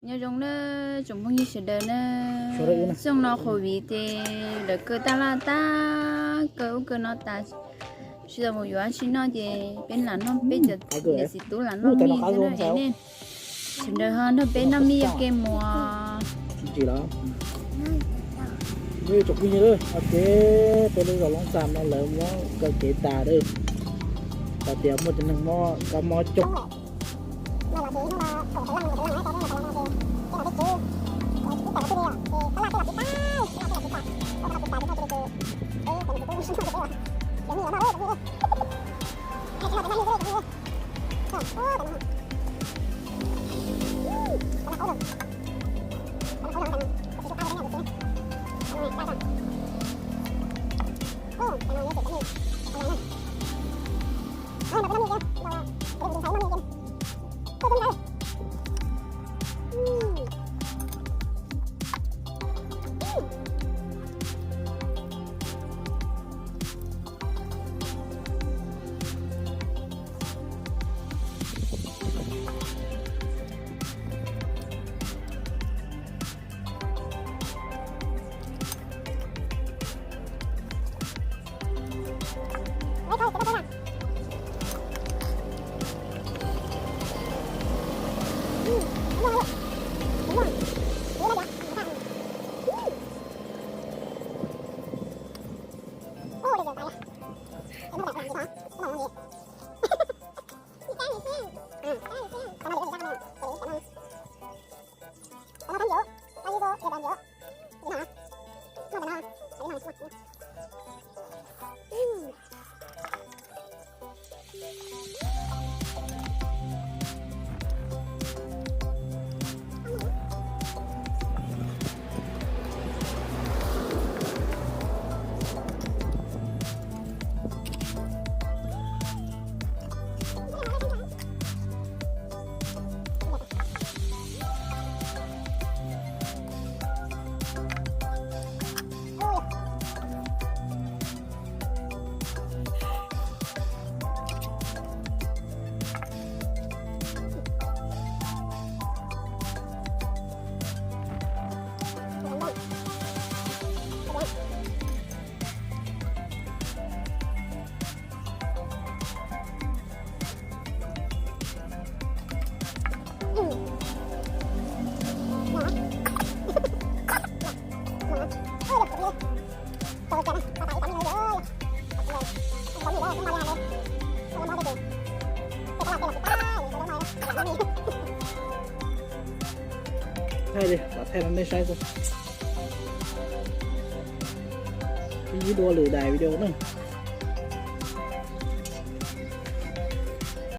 Nyob zoo na tsoom phooj ywg sawv daws na. Xyoo no covid ces lawv kaw taj laj tag, kaw ub kaw no tas, tsis tau mus yuav dab tsi noj ces peb lam noj peb cov niam txiv tub lam noj mij xwb na es nej sawv daws ho nrog peb noj mij ua ke mus. Tsoom phooj ywg, ok, peb lub zos Loob Xas no lawv muab kaw kev tas lawm, hais tias muaj cov neeg mob kab mob coob. Thaij li, thaij rau nej saib xwb. Ib dua lwm daim video na.